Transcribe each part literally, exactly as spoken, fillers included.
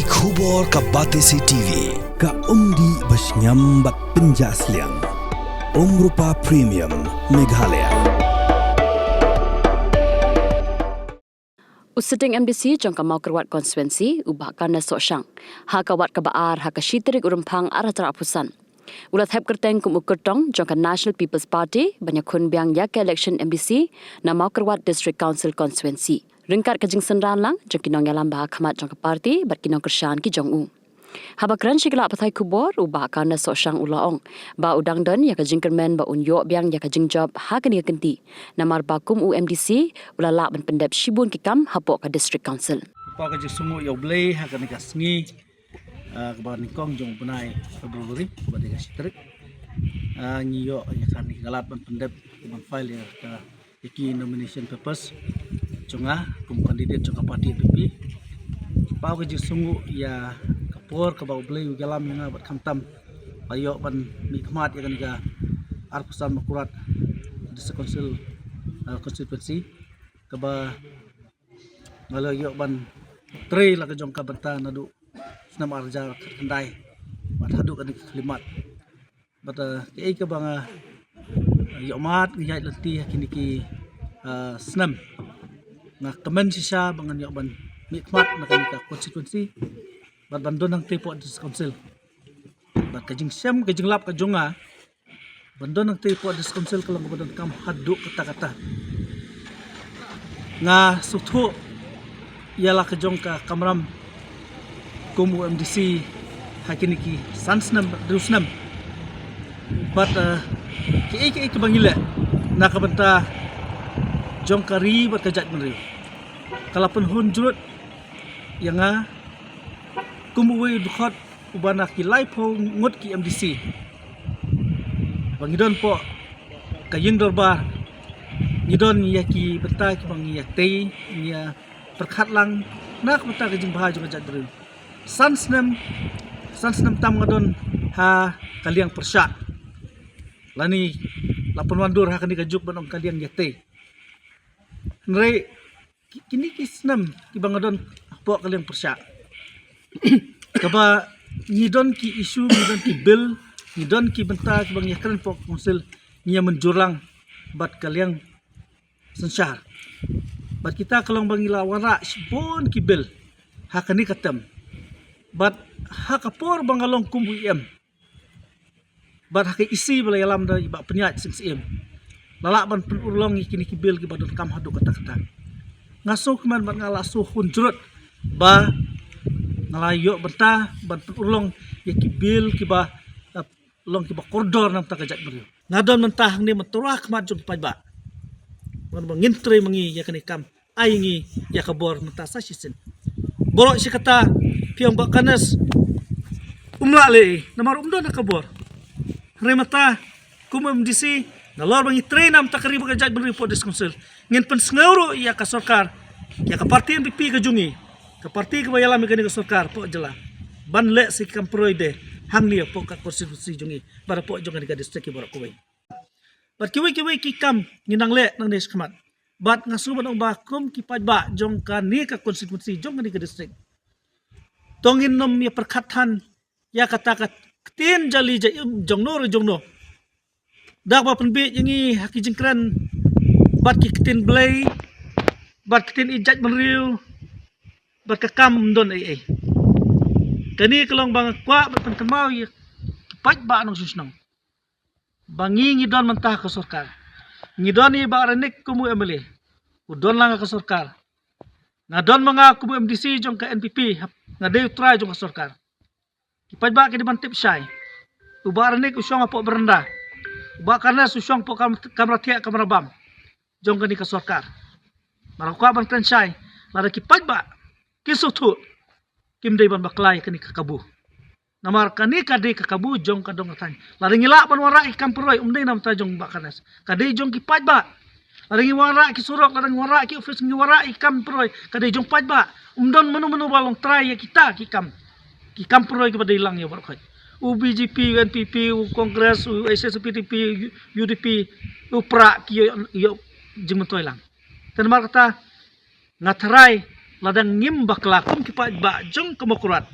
Khubor ka Batesi T V, ka umdih ba shngiam bad pynjah sliang. Umrupa Premium, Meghalaya. U Sitting M D C jong ka Mawkyrwat Constituency, u Bah Karnes Sohshang, ha ka wat kaba ar ha ka shi tarik u Rymphang arhajar arphew san, u la thep kyrteng kum u kyrtong jong ka National People's Party ban ïakhun biang ïa ka election M D C na Mawkyrwat District Council Constituency, ryngkat ka jingsynran lang jong ki nongïalam ba ha khmat jong ka party bad ki nongkyrshan ki jong u. Haba kren sha ki lad pathai khubor, u Bah Karnes Sohshang u la ong ba u dang don ïa ka jingkyrmen ba un ïoh biang ïa ka jingjop ha kane ka kynti, namar ba kum u M D C u la lah ban pyndep shibun ki kam hapoh ka District Council. Lyngba ka jingsngew ïa U Blei, ha kane ka sngi, ah, kaba nyngkong jong u bnai February, kaba dei ka shi tarik, ah, ngi ïoh ïa kane ka lad ban pyndep, ban file ïa ka, ïa ki nomination papers jong nga kum candidate jong ka party N P P. Lyngba ka jingsngew ïa ka por kaba U Blei u ïalam ïa nga bad khamtam ba ïoh ban mihkhmat ïa kane ka arphew san Mawkyrwat District Council, ah, constituency, kaba nga la ïoh ban trei la ka jong ka bynta naduh snem arhajar khatkhyndai bad haduh kane ka khyllipmat. Bad, eh, kaei kaba nga, eh, ïohmad, nga ïaid lynti ha kine ki, eh, snem, nga kmen shisha ba ngan ïoh ban mihkhmat na kane ka constituency bad ban don hangtei hapoh District Council. Bad ka jingshem, ka jinglap ka jong nga ban don hangtei hapoh District Council ka long kaba donkam haduh katta katta. Nga sngewthuh ïa la ka jong ka kamram kum u M D C ha kine ki san snem, hynriew snem. Bad, eh, kiei kiei kiba ngi leh na ka bynta jong ka ri bad ka jaitbynriew, ka la pynhun jurut ïa nga kum uwei u dkhot uba na ki laiphew ngut ki M D C ba ngi don hapoh ka ïing dorbar, ngi don ïa ki bynta kiba ngi ïatei, ngi ïa pyrkhat lang na ka bynta ka jingbha jong ka jaitbynriew. San snem, san snem tam nga don ha ka liang pyrshah, lane la pynwandur ha kane ka juk ban ong ka liang ïatei. Hynrei ki-, kine ki snem kiba nga don hapoh ka liang pyrshah, kaba ngi don ki issue, ngi don ki bill, ngi don ki bynta kiba ngi ïakren hapoh council, ngi ïa mynjur lang bad ka liang synshar. Bad kita ka long ba ngi la wanrah shibun ki bill ha kane ka term. Bad ha ka por ba nga long kum u E M bad ha ka E C ba la ïalam da i Bah Pynïaid Sing Syiem, la lah ban pynurlong ïa kine ki bill kiba donkam haduh katta katta. Nga sngewkmen bad nga la sngewhun jurut ba nga la ïoh bynta ban pynurlong ïa ki bill kiba, eh, long kiba kordor na ka bynta ka jaitbynriew. Nga don mynta hangne mynta ha khmat jong ki paidbah, ban ba ngin trei ma ngi ïa kane ka kam, ai ngi ïa ka bor mynta sa shisien. Baroh shi katta phi ong Bah Karnes um lah leh ei, namar um don ha ka bor. Hynrei mynta kum u M D C, nalor ba ngi trei na ka bynta ka ri bad ka jaitbynriew hapoh District Council, ngin pynsngew ruh ïa ka sorkar, ïa ka party N P P ka jong ngi, ka party kaba ïalam ïa kane ka sorkar hapoh jylla, ban leh sa ki kam pyroi de hangne hapoh ka constituency jong ngi bad hapoh jong kane ka district, ki baroh kawei. Bad kiwei kiwei ki kam ngi nang leh nangne shakhmat. Bad nga sngewbha ban ong ba kum ki paidbah jong kane ka constituency, jong kane ka district, to ngin nym ïa pyrkhat than ïa kata ka ktien jali jaim jongno re jongno, da kaba pynbiej ïa ngi ha ki jingkren bad ki ktien blei, bad ktien ïeit jaitbynriew, bad ka kam ym don ei ei. Kane ka long ba nga kwah ban pynkynmaw ïa ki paidbah nongshong shnong ba ngi, ngi don mynta ha ka sorkar. Ngi don ïa i Bah Renik kum u M L A, u don lang ha ka sorkar. Nga don ma nga kum u M D C jong ka N P P, nga dei u trai jong ka sorkar. Ki paidbah ki dei ban tip shai, u Bah Renik u shong hapoh baranda, u Bah Karnes u shong hapoh kam-, kamra thiah kamra bam jong kane ka sorkar. Nga kwah ban kren shai, lada ki paidbah ki sngewthuh, kim dei ban bakla ïa kane ka kabu. Namar kane ka dei ka kabu jong ka dong ka thaiñ. Lada ngi lah ban wanrah ki kam pyroi, um dei na bynta jong Bah Karnes, ka dei jong ki paidbah. Lada ngi wanrah ki surok, lada ngi wanrah ki office, ngi wanrah ki kam pyroi, ka dei jong paidbah. Um don mano mano ba long trai ïa kita ki kam, ki kam pyroi kiba dei lang ïa baroh khoit. U B J P, u N P P, u Congress, u H S P D P, u U D P, u prah ki ïoh, ïoh jingmyntoi lang. Te namar kata nga tharai Lada ngim bakla kum ki paidbah jong ka Mawkyrwat,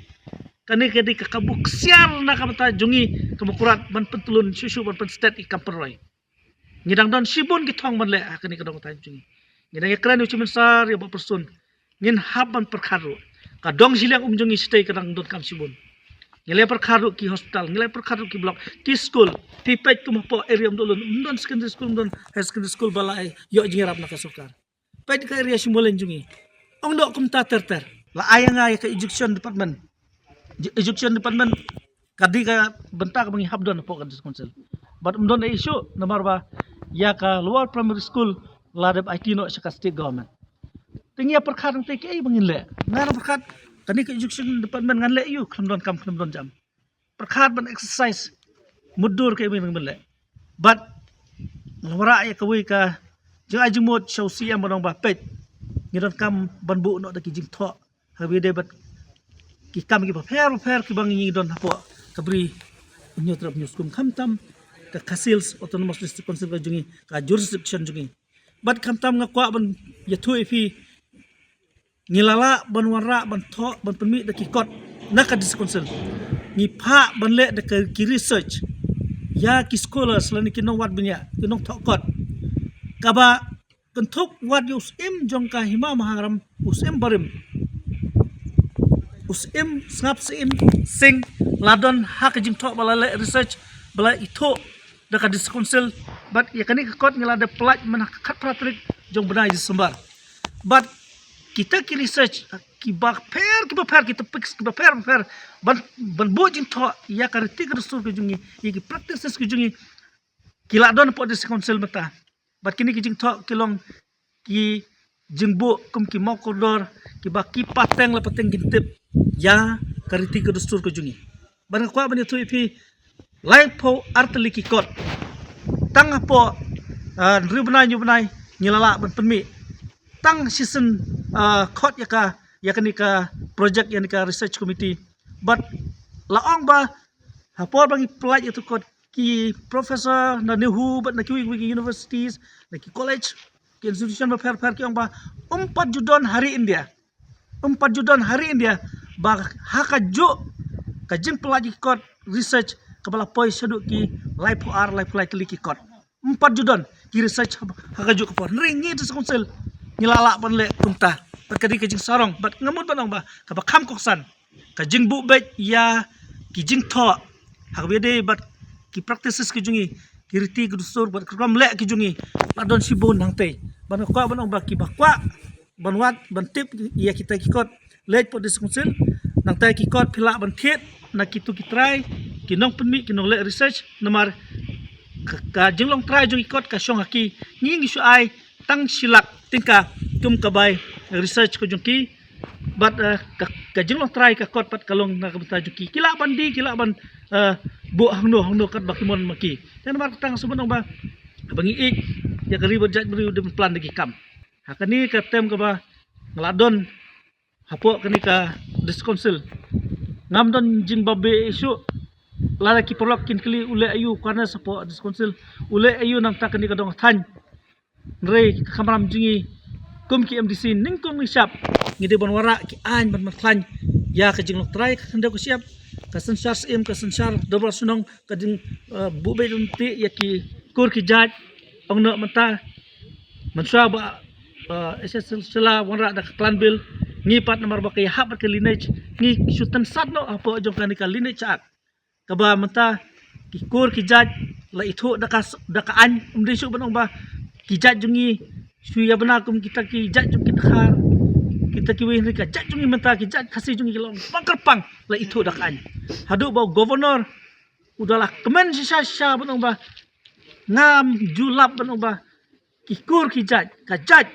kane ka dei ka kabu ksiar na ka bynta jong ngi ka Mawkyrwat ban pyntlun shuh shuh ban pynstet ïa ki kam pynroi. Ngi dang don shibun ki thong ban leh ha kane ka dong ka thaiñ jong ngi. Ngi dang ïakren ïa u Chief Minister, ïa u Bah Prestone. Ngin hap ban pyrkhat ruh. Ka dong shiliang um jong ngi shatei ka dang donkam shibun. Ngi la pyrkhat ruh ki hospital, ngi la pyrkhat ruh ki block, ki skul. Phi peit kum hapoh area Umduhlun, um don secondary school, um don higher secondary school ba la ïoh jingïarap na ka sorkar. Peit ka area Shimolin jong ngi. Ong doh kumta ter ter. La ai ïa nga ïa ka education department. Education department ka dei ka bynta kaba ngi hap don hapoh ka district council. Bad um don ei shuh namar ba ïa ka lower primary school la dep aiti noh sha ka state government. Te ngi ïa pyrkhat hangtei kaei ba ngin leh. Nga dang pyrkhat kane ka education department ngan leh aïu, khlem don kam khlem don jam. Pyrkhat ban exercise mutdur kaei ba ngin leh. Bad nga la wanrah ïa kawei ka jingai jingmut sha u C M ban ong ba peit, ngi donkam ban buh noh da ki jingthoh ha kaba ïadei bad ki kam kiba pher bapher kiba ngi don hapoh ka Bri Hynñiewtrep Hynñiewskum, khamtam ka Khasi Hills Autonomous District Council ka jong ngi, ka jurisdiction jong ngi. Bad khamtam nga kwah ban ïathuh ïa phi, ngi la lah ban wanrah ban thoh ban pynmih da ki kot na ka district council. Ngi phah ban leh da ka ki research ïa ki scholars lane ki nongwad bniah, ki nongthoh kot, kaba kynthup wat ïa u syiem jong ka Hima Maharam, u syiem barim, u syiem Sngap Syiem Sing, la don ha ka jingthoh ba la leh research, ba la ithuh da ka district council. Bad ïa kane ka kot ngi la dep pyllait mynha ka khatphra tarik jong u bnai December. Bad kita ki research kiba pher kiba pher, kita topics kiba pher bapher ban, ban buh jingthoh ïa ka riti ka dustur ka jong ngi, ïa ki practices ka jong ngi, ki la don hapoh district council mynta. Bad kine ki jingthoh ki long ki jingbuh kum ki mawkordor kiba ki pateng la pateng kin tip ïa ka riti ka dustur ka jong ngi. Bad nga kwah ban ïathuh ïa phi, laiphew ar tylli ki kot tang hapoh, ah, hynriew bnai hynñiew bnai ngi la lah ban pynmih tang shisien, ah, khot ïa ka, ïa kane ka project, ïa kane ka research committee. Bad la ong ba ha por ba ngi pyllait ïa tu kot, ki professor na NEHU bad na kiwei kiwei ki universities, na ki college, ki institution bapher bapher ki ong ba um pat ju don ha ri India, um pat ju don ha ri India ba ha kajuh ka jingpyllait ki kot research kaba la poi shaduh ki laiphew ar laiphew lai tylli ki kot. Um pat ju don ki research ha, ha kajuh ka por. Hynrei ngi district council ngi la lah ban leh kumta. Bad ka dei ka jingsarong, bad nga mut ban ong ba kaba kham kongsan ka jingbuh beit ïa ki jingthoh ha kaba ïadei bad ki practices ki jong ngi, ki riti ki dustur bad ki rukom leh ki jong ngi, la don shibun hangtei. Bad nga kwah ban ong ba kiba kwah ban wad ban tip ïa kita ki kot, leit hapoh district council. Nangta ki kot phi lah ban thied na kitu ki trai, ki nongpynmih, ki nongleh research, namar ka, ka jinglong trai jong ki kot ka shong ha ki. Ngi ngi shu ai tang shi lak tyngka kum ka bai research ka jong ki. Bad, eh, ka, ka jinglong trai ka kot pat ka long na ka bynta jong ki. Ki lah ban die, ki lah ban, eh, buh hangno hangno katba ki mon ma ki. Te namar kata nga sngewbha ban ong ba, ba ngi ïeit ïa ka ri bad jaitbynriew, dei ban plan da ki kam. Ha kane ka term kaba nga la don hapoh kane ka district council, ngam don jingbabe issue. Lada ki paralok kin kylli u leh aïu u Carnes hapoh district council, u leh aïu nangta kane ka dong ka thaiñ. Hynrei ka kamram jong ngi kum ki M D C, nyngkong nyngshap ngi dei ban wanrah ki aiñ ban pynkhlaiñ ïa ka jinglong trai ka khyndew ka shyiap, ka synshar syiem, ka synshar dorbar shnong, ka jing, eh, buh beit ryntih ïa ki kur ki jait. Ong noh mynta, mynshuwa ba, eh, H S L Shylla wanrah da ka clan bill, ngi pat namar ba ka ïahap bad ka lineage, ngi shu tynsat noh hapoh jong kane ka Lineage Act. Kaba mynta ki kur ki jait la ithuh da ka s-, da ka aiñ. Ym dei shuh ban ong ba ki jait jong ngi shu ïa bna kum kita ki jait jong ki Dkhar, kita kiwei, hynrei ka jait jong ngi mynta, ki jait Khasi jong ngi ki long ba kyrpang, la ithuh da ka aiñ. Haduh ba u governor u da la kmen shisha shisha ban ong ba ngam ju lap ban ong ba ki kur ki jait, ka jait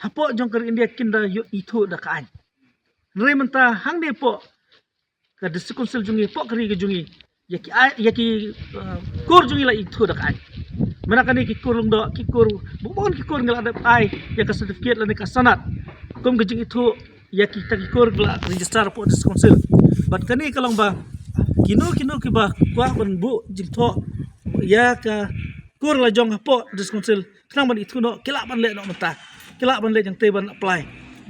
hapoh jong ka ri India kin da ïoh ithuh da ka aiñ. Hynrei mynta hangne hapoh ka district council jong ngi, hapoh ka ri ka jong ngi, ïa ki ai, ïa ki, uh, kur jong ngi la ithuh da ka aiñ. Mynta kane ki kur Lyngdoh, ki kur, bun bun ki kur ngi la dep ai ïa ka certificate lane ka sanad kum ka jingithuh ïa kita ki kur ba la register hapoh district council. Bad kane ka long ba kino kino kiba kwah ban buh jingthoh ïa ka kur la jong hapoh district council khnang ban ithuh noh, ki lah ban leh noh mynta, ki lah ban leh hangtei ban apply.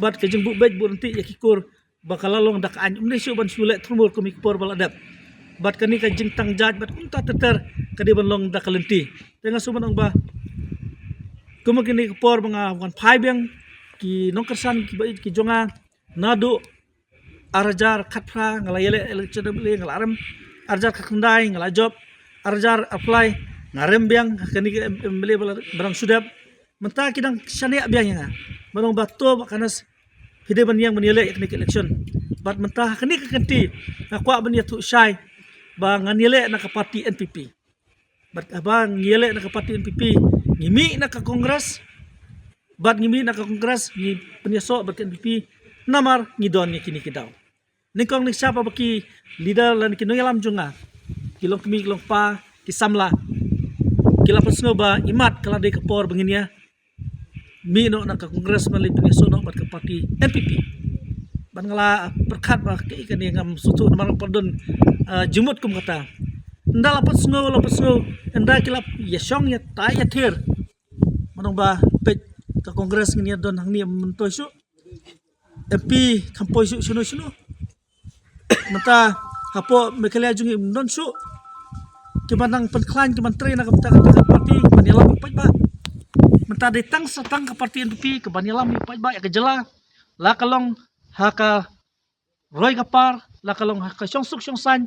bad ka jingbuh beit buh ryntih ïa ki kur ba ka la long da ka aiñ, ym dei shuh ban shu leh thurmur kum ki por ba la dep. Bad kane ka jingtang jait bad kumta ter ter ka dei ban long da ka lynti. Te nga shu ban ong ba kum kine ki por ba nga wan phai biang, ki nongkyrshan kiba ïeit ki jong nga, naduh ar hajar khatphra nga la ïaleh election M L A, nga la rem, ar hajar khatkhyndai nga la jop, ar hajar arphew lai nga rem biang ha kane ka M-, M L A ba la, ba dang shu dep. Mynta ki dang shaniah biang ïa nga, ban ong ba to Bah Kanes, phi dei ban ïeng ban ïaleh ïa kane ka election. Bad mynta ha kane ka kynti nga kwah ban ïathuh shai ba ngan ïaleh na ka party N P P. Bad haba ngi ïaleh na ka party N P P, ngi mih na ka Congress. Bad ngi mih na ka Congress, ngi pynïasoh bad ka N P P, namar ngi don ïa kine ki daw. Nyngkong nyngshap ba ki leader lane ki nongïalam jong nga, ki longkmie, ki longkpa, ki samla, ki la pynsngew ba imat ka la dei ka por ba ngin ïa mih noh na ka Congress ban leit pynïasoh noh bad ka party N P P. Bad nga la pyrkhat ba kaei kane, ngam sngewthuh namar nga pat don, ah, jingmut kum kata. Ynda la pynsngew, la pynsngew, ynda ki la ïashong ïatai ïathir, ban ong ba peit, ka Congress ngin ïa don hangne, ym myntoi shuh. M P kham poi shuh shano shano. Mynta hapoh Meghalaya jong ngi ym don shuh kiba nang pynkhlaiñ, kiban trei na ka bynta ka party, kiban ïalam ïa u paidbah. Mynta dei tang sa tang ka party N P P kaban ïalam ïa u paidbah, ïa ka jylla, la ka long ha ka roi ka par, la ka long ha ka shongsuk shongsaiñ.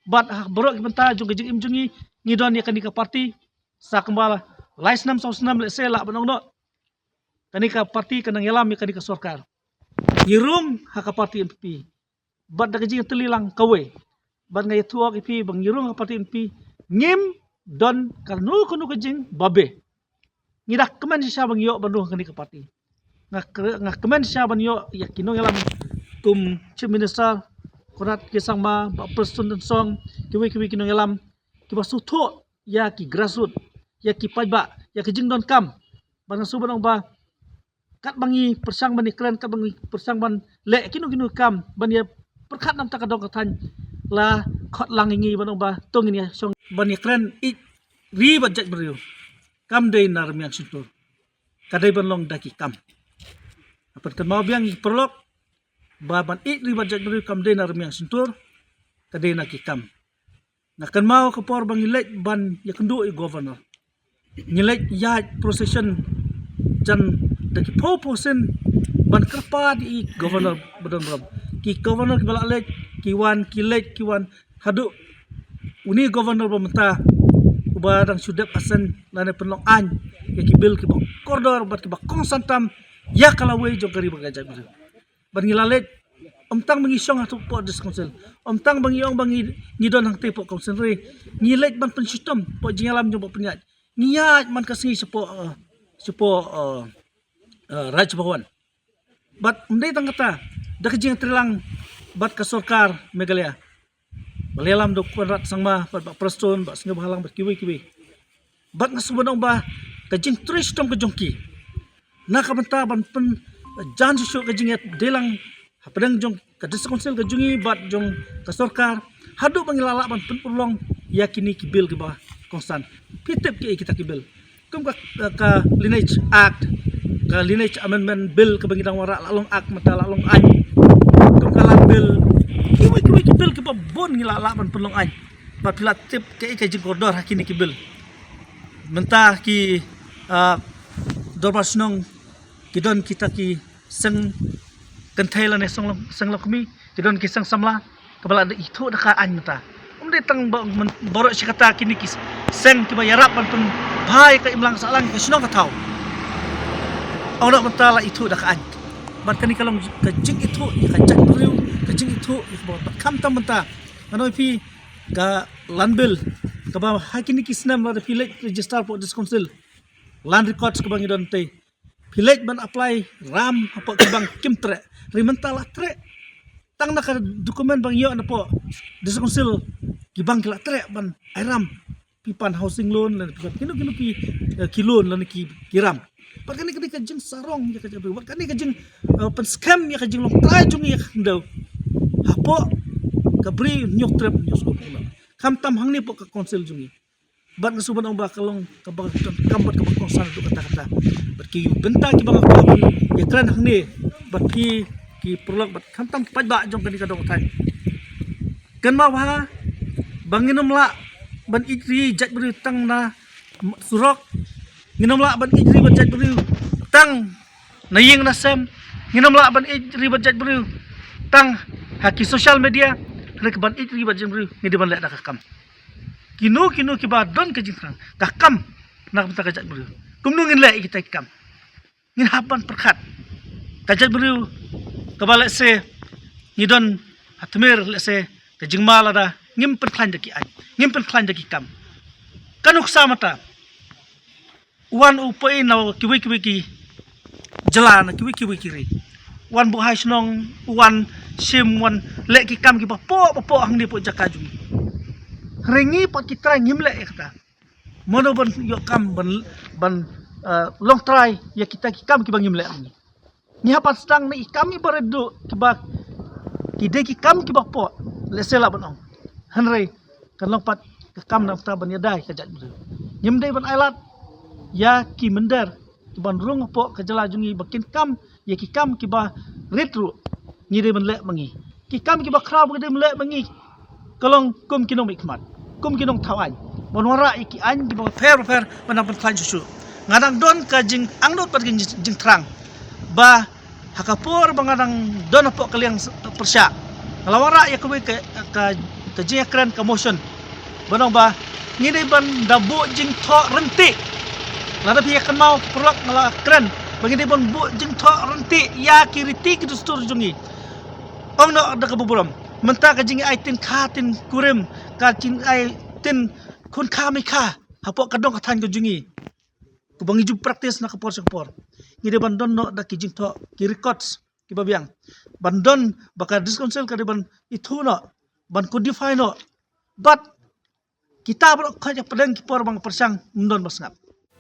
Bad ha baroh ki bynta jong ka jingim jong ngi, ngi don ïa kane ka party. Sa kumba lai snem saw snem lehse lah ban ong noh, kane ka party ka nang ïalam ïa kane ka sorkar. Ngi rung ha ka party N P P. Bad da ka jingtylli lang kawei, bad nga ïathuh ïa phi ba ngi rung ha ka party N P P, ngim don kano kano ka jingbabe. Ngi da kmen shisha ba ngi ïoh ban rung ha kane ka party. Nga kre-, nga kmen shisha ban ïoh ïa ki nongïalam kum Chief Minister Conrad K Sangma, Bah Prestone Tynsong, kiwei kiwei ki nongïalam kiba sngewthuh ïa ki grassroot, ïa ki paidbah, ïa ki jingdonkam. Bad nga shu ban ong ba katba ngi pyrshang ban ïakren, katba ngi pyrshang ban leh kino kino kam ban ïa pyrkhat na ka bynta ka dong ka thaiñ, la khot lang ïa ngi ban ong ba to ngin ïa shong ban ïakren ïeit ri bad jaitbynriew. Kam dei na rmiang shyntur, ka dei ban long da ki kam. Nga pynkynmaw biang ïa ki paralok ba ban ïeit ri bad jaitbynriew kam dei na rmiang shyntur, ka dei na ki kam. Nga kynmaw ka por ba ngi leit ban ïakynduh ïa u Governor, ngi leit ïaid procession jan da ki phew phew sien ban kyrpad ïa u Governor ba don burom. Ki Governor kiba la leit ki wan, ki leit ki wan, haduh une u Governor ba mynta, uba dang shu dep ascend lane pynlong aiñ ïa ki bill kiba kordor bad kiba kongsan tam ïa ka lawei jong ka ri bad ka jaitbynriew. Bad ngi la leit, ym tang ba ngi shong hapoh District Council, ym tang ba ngi ong ba ngi, ngi don hangtei hapoh Council, hynrei ngi leit ban pynshitom hapoh jingïalam jong u Bah Pynïaid. Ngi ïaid man ka sngi shapoh, eh, shapoh, eh, eh, Raj Bhavan. Bad ym dei tang kata, da ka jingïatreilang bad ka sorkar Meghalaya, ba la ïalam da u Conrad Sangma bad Bah Prestone, Bah Sniawbhalang bad kiwei kiwei. Bad nga sngewbha ban ong ba ka jingtrei shitom ka jong ki na ka bynta ban pynjan shuh shuh ka jingïadei lang hapdeng jong ka District Council ka jong ngi bad jong ka sorkar, haduh ba ngi la lah ban pynurlong ïa kine ki bill kiba kongsan. Phi tip kiei kita ki bill? Kum ka, ka Lineage Act, ka Lineage Amendment Bill kaba ngi dang wanrah, la long Act mynta, la long aiñ. Kum ka Land Bill, kiwei kiwei ki bill kiba bun ngi la lah ban pynlong aiñ. Bad phi la tip kaei ka jingkordor ha kine ki bill. Mynta ki, ah, dorbar shnong ki don kita ki seng kynthei lane seng long, seng longkmie, ki don ki seng samla, kaba la ithuh da ka aiñ mynta. Ym dei tang ba, men-, baroh shi katta kine ki seng kiba ïarap ban pynbha ïa ka imlang sahlang ka shnong ka thaw. Ynda mynta la ithuh da ka aiñ. Bad kane ka long ka jingithuh ïa ka jaitbynriew, ka jingithuh ïa ka bor. Bad khamtam mynta, ngan ong ïa phi, ka Land Bill, kaba ha kine ki snem lada phi leit register hapoh District Council, Land Records kaba ngi don tei, phi leit ban apply ram hapoh ki bank kim treh. Hynrei mynta la treh. Tang na ka document ba ngi ïoh napoh District Council, ki bank ki la treh ban ai ram. Phi pan housing loan lane phi pan kino kino ki, eh, ki loan lane ki, ki ram. Bad kane ka dei ka jingsarong ïa ka jaitbynriew, bad kane ka jing, eh, pynskhem ïa ka jinglong trai jong ngi ïa ka khyndew. Hapoh ka Bri Hynñiewtrep Hynñiewskup. Khamtam hangne hapoh ka Council jong ngi. Bad nga shu ban ong ba ka long kaba donkam bad kaba kongsan haduh katta katta. Bad ki bynta kiba nga kwah ban ïakren hangne, Bad phi ki paralok bad khamtam ki paidbah jong kane ka dong thaiñ. Kynmaw bha ba ngin ym lah ban ïeit ri jait briew tang na surok. Ngin ym lah ban ïeit ri bad jait briew tang na ïing na sem. Ngin ym lah ban ïeit ri bad jait briew tang ha ki social media. Hynrei ka ban ïeit ri bad jait briew ngi dei ban leh da ka kam. Kino kino kiba don ka jingthrang ka kam na ka bynta ka jait briew. Kumno ngin leh ïa kita ki kam? Ngin hap ban pyrkhat. Ka jait briew kaba lehse ngi don ha tmier, lehse ka jingma lada ngim pynkhlaiñ da ki aiñ, ngim pynkhlaiñ da ki kam. Ka nuksa mynta u wan u poi na kiwei kiwei ki jylla, na kiwei kiwei ki ri. U wan buh hai shnong, u wan shim, u wan leh ki kam kiba poh ba poh hangne poh jaka jong ngi. Hynrei ngi pat ki trai ngim leh ïa kata. Mano ban ïoh kam ban, ban, eh, long trai ïa kita ki kam kiba ngim leh ngi. Ngi hap ban sdang na ki kam kiba rit duh, kiba ki dei ki kam kiba poh, lehse lah ban ong. Hynrei kan long pat ka kam na ka bynta ban ïada ïa ka jait briew. Ngim dei ban ailad ïa ki mynder kiban rung hapoh ka jylla jong ngi ba kin kam ïa ki kam kiba rit ruh. Ngi dei ban leh ma ngi. Ki kam kiba khraw ba ngi dei ban leh ma ngi ka long kum ki nongmihkhmat, kum ki nongthaw aiñ, ban wanrah ïa ki aiñ kiba pher pher ban nang pynkhlaiñ shuh shuh. Nga dang don ka jingangnud bad ka jing, jingthrang ba ha ka por ba nga dang don hapoh ka liang s-, pyrshah, nga la wanrah ïa kawei ka, ka, ka jingïakren, ka motion, ban ong ba ngi dei ban da buh jingthoh ryntih. Lada phi ïa kynmaw paralok, nga la kren ba ngi dei ban buh jingthoh ryntih ïa ki riti ki dustur jong ngi. Ong noh da kaba burom, mynta ka jingai tin kha tin kurim, ka jingai tin khun kha mei kha hapoh ka dong ka thaiñ ka jong ngi, kaba ngi ju practice na ka por sha ka por. Ngi dei ban don noh da ki jingthoh, ki records kiba biang, ban don ba ka District Council ka dei ban ithuh noh, ban codify noh. Bad kita baroh khoit hapdeng ki por ba nga pyrshang, ym don ba sngap.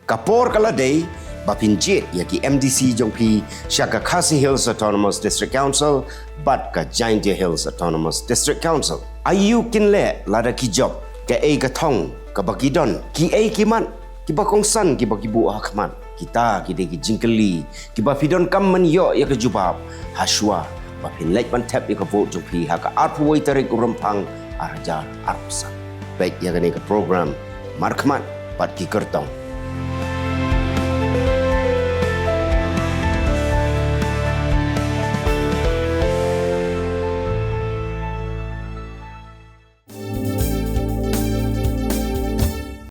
Ka por ka la dei ba phin jied ïa ki M D C jong phi sha ka Khasi Hills Autonomous District Council bad ka Jaintia Hills Autonomous District Council. Aïu kin leh lada ki jop? Kaei ka thong kaba ki don? Kiei ki mat kiba kongsan kiba ki buh ha khmat? Kita ki dei ki jingkylli kiba phi donkam ban ïoh ïa ka jubab ha shuwa ba phin leit ban thep ïa ka vote jong phi ha ka arphew wei tarik u Rymphang ar hajar arphew san. Peit ïa kane ka program Markhmat bad ki Kyrtong.